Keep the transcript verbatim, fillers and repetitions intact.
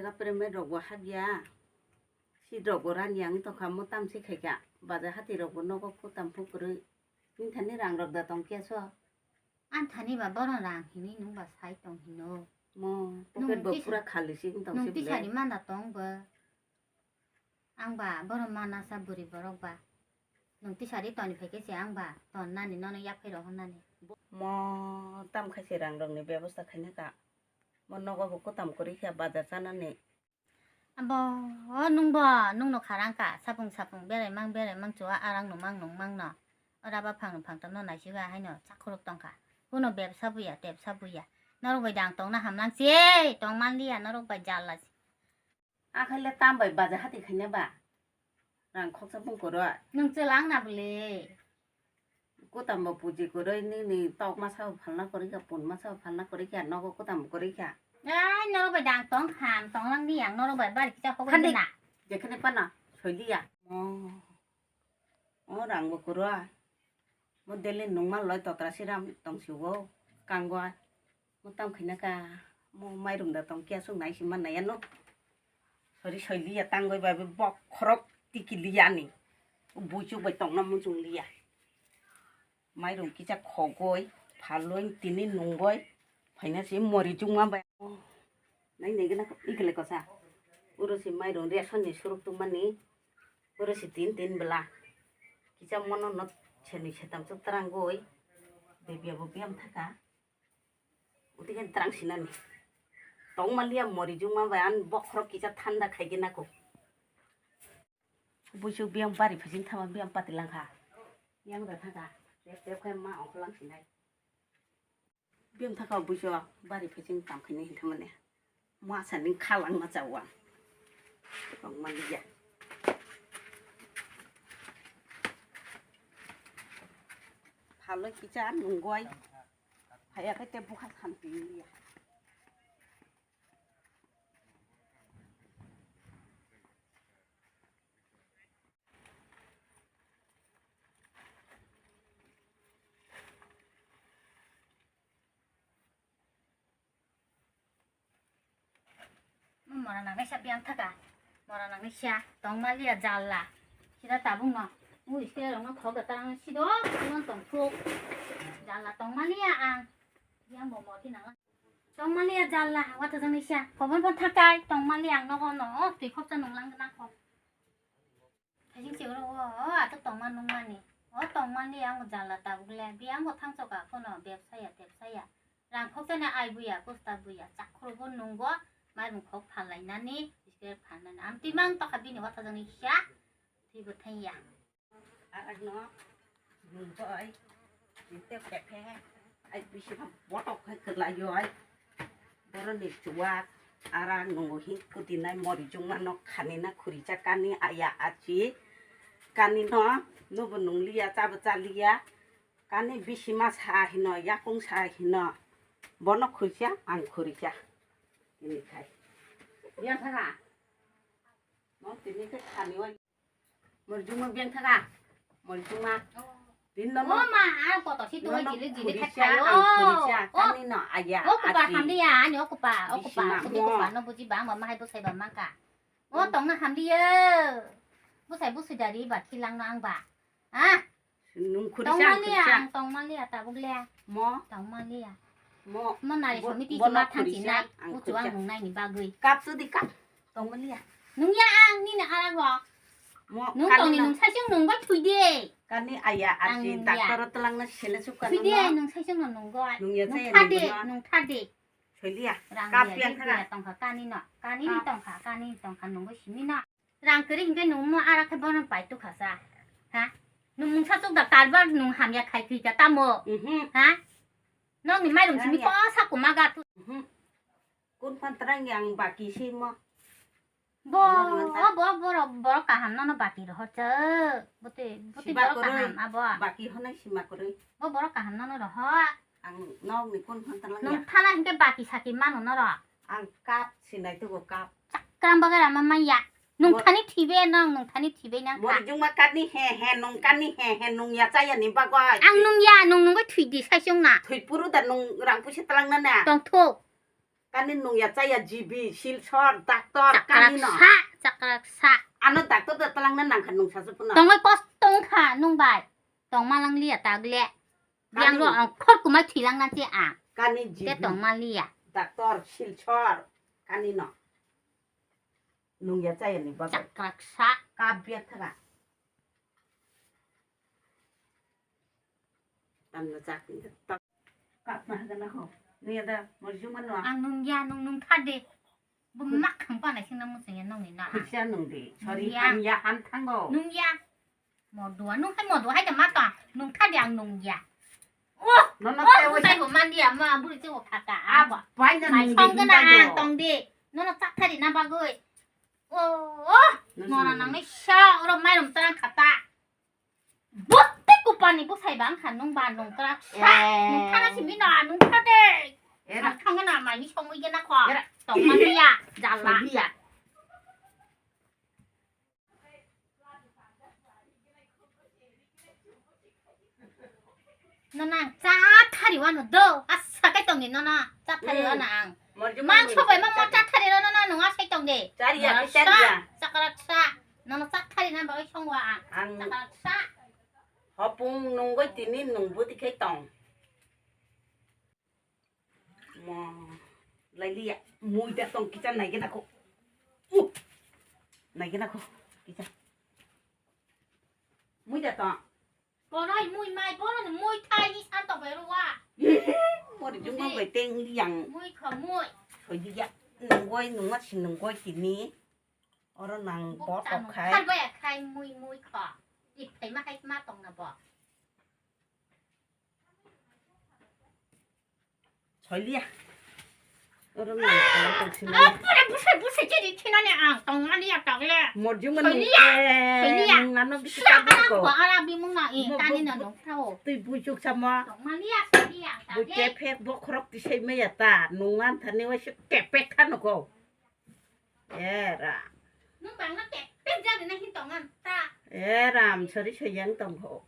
Apre me rok bo habya. Si rok bo rani ang tokha mo tam se khaika. Baja hati rok bo nogo kutam pukrui. Nini thani rang rok da tong kiya so. Ang thani ba bono rang hini nung ba sai tong hino. Mo Nung pocket bo tisa-, pura khali si tong nung se tisari bele. Manda tong ba. Ang ba bono mana sa buri borok ba. Nung tisari toni phai khe se ang ba ton nani nono yak phai rok hon nani. Mo tam khai se rang rok ni bebosta khaina ka. Mo nogo bo kutam kwrwi kha baja chanani. Abo, o nungbo, nungno kharang ka, sapung sapung berai mang berai mang chua, arang no mang nung mang no. Ora ba phang no phang tam no naisik ba haino chakhuruk tong kha. Kuno bebsa buya, tebsa buya. Norok bai dang tong na hamlang se, tong man liya, norok bai jalla se. Akhai le tam bai baja hati khaina ba. Rang khoksa bung koro. Nung chelang na bole. Kutam bo puji kwrwi nini tok masa bo phalna kwrwi kha, pun masa bo phalna kwrwi kha, nogo kutam bo kwrwi kha. Ai, norok bai dang tong ham, tong lang di yang, norok bai bari kisa hokoi Khani, na. Jekhani pana, soi di ya. Oh. Oh, rang bo kwrwi. Mo daily nungma loi totra siram tong si o, kangwa. Mo tam khaina ka, mo mairum da tong kiya sung nai si man nai ano. Sori soi liya tangoi bai bo bokhorok tiki liya ni. Buichuk bai tongna muchung liya. Mairum kisa khogoi, phaloi tini nungoi. Phaina si mori chungma bai. Nai nai gana ikle kosa. Uro si mairum ration ni suruk tungmani. Uro si tin tin bela. Kisa mono no seni setam chuk tarangoi. Bebia bo biam thaka. Uti khe drang sinani. Tongma liya mori jungma bai an bokhorok kisa thanda khaigena ko. Buisuk biyang bari phajing thama biyang pati langkha. Yang da thaka. Tep tep khai ma ongkho lang sinai. Biyang thaka buisuk bari phajing tam khaini hin thamani. Ma sani khalang ma chawa. Tongma liya. Phaloi kisa nungoi. Haya khe tei bwkha samtwi wngya. Mo mora nangnai sa biyang thaka. Mora nangnai sa tongma liya jalla. Sida tabuk no. Mo iske rong no khok da tarang sido. Mo tong thuk. Jalla tongma liya ang. Biyang bo mor di nang. Tongma liya jalla. Wata jang ni sa. Khobor pon thakai. Tongma liya ang nogo no. Twi khop cha nung lang na kho. Hajing se oro o, o ato tongma nungmani. O tongmani ang jala tabuk le, bi ang bo thangchok a phono, bebsaya, tebsaya. Rang khokjani ai buya, kusta buya, chakhurbo nungo, maibung khok phallainani, spare phalnani. Amtwi mang tokha bini watha jani kisa, twibo thangya. Aragno, nungoi, tei kephe, ai bisi botok hai kwlaioi. Boroni chuwak, ara nungo hin kutinai mori jungma no khani na khurija kani aya achi. Kani no, nubo nungliya, chabo chaliya. Kani bisi ma sa hino, yakung sa hino. Bono khurija, ang khurija. Ini khai. Yang thaka. No tini ke khani oi. Morjuma biang thaka. Morjuma. Din no. O ma, a kotor si tuwai jili jili thak khayo. Ang khurija, kani no aya. O kupa hamdi ya, ani o kupa, o kupa, o kupa no buji ba, ang ba mahai busai ba mangka. O tong na hamdi ya. Busai busai dari ba khilang no ang ba. Ah. Nung khurisa, ang khurisa. Tong maliya, tabuk le. Mo. Tong maliya. Mo. Mo nari somiti chuma thang chinai. Uchu ang nung nai ni bagwi. Kap tu di kap. Tong maliya. Nung ya ang nini arag rok. Nung tong ni nung saisung nung bai thui de. Kani aya achi doctor telang na sele sukha. Thui de nung saisung no nung bai. Nung ya nung thade, nung thade. Soiliya. Rang kap ya, yang thana. Tongkha kani no. Kani ni tongkha, kani ni tongkha nung bai simi no. Rang kwrwi hinkhe nung mo ara khe bono pai tukha sa. Ha? Nung mungsa chukda karbar nung hamya khai thwi ka tamo. Mhm. Ha? Nokni mairum simi kosa kuma ga thu. Mhm. Kun phan terang yang baki si mo. Bo, bo, bo, borok kaham nono baki rohor cha. Bote, bote borok kaham abo. Baki honai sima kwrwi. Bo borok kaham nono rohor. Ang nokni kun phan terang ya. Nung thana hinkhe baki saki mano noro. Ang cup sinai tugo cup. Chakram bagara ma maya. Nung thani thibe nang, nung thani thibe nang kha. Mori jungma katni he he, nung katni he he, nung ya chaya ni bagwi. Ang nung ya, nung nungwi thwi di saisung na. Thwi puru da nung rang puisa talang na na. Tong thuk. Kani nungya chaya G B, Silchar, doctor, kani no. Chakraksa, chakraksa. Ano doctor da talangna nangkha nungsa se phano. Tongoi kos tongkha nung bai. Tongma lang liya tagle. Yang ro ang khor kumai thilang na che ang. Kani G B. Te tongma liya. Doctor, Silchar, kani no. Nungya chaya ni bagwi. Chakraksa. Kabya thara. Tamno chak ni ta. Kap ma hagana ho. Nungya da morjuma no. Ang nungya, nung nungtha de. Bo mak khang pa na sing na musung ya nung ni na. Khursa nung de. Sorry, nungya. Hamya ham thango. Nungya. Modua, nung hai modua hai da ma ta. Nungtha de ang nungya. Oh, nono oh, tei butai bo mandia ma buri tei bo khaka. Ah, bai na mai nung song de gana hinta ang jo. Tong de. Nono chak thari na bagwi. Oh, oh. Nung nora nung nang ni sa oro mairum tarang khata. Botte kupani bwsai bang kha nung ba nung krak sa. Eh. Nung thana simi na nung kha de. Era. Ang thang na mai ni song wi gana kho. Era. Tong ma ya jala. Sorry ya. Nono ang cha thari wano do. Asa kai tong ni nono cha thari wano ang. Morjuma mangso bai ma mo cha thari nono no nung asai tong de. Chariya, nono chariya. Sa, sakrak sa. Nono cha thari na bai song wa ang. Ang sakrak sa. Hopung nungoi tini nungbu tikhai tong. Mo lailiya mui da tong kicha naigena ko. Uh. Naigena ko kicha. Mui da tong. Bono mui mai bono mui thai ni san to bai ruwa. Mori jung bai teng liang. Mui kho mui. Soi diya nungoi nungma si nungoi tini. Oro nang bok khai. Khai bai khai mui mui kho. Ik thai ma khai ma tong na bo. Soiliya. Oro nang tong tong sini. Ah, pura busai busai jadi khinani ang tong mani ya tong le. Morjung mani. Soiliya. Soiliya. Nung ano bisi tabur ko. Ko ara bimung na i tani na nung thao. Tui bujuk sama. Tong mani ya soiliya. Bui kepek bokhorok tisai maya ta. Nung an thani wa si kepek khano ko. Era. Nung bang na kepek jadi na hin tong an ta. Era, am sori soyang tong ko.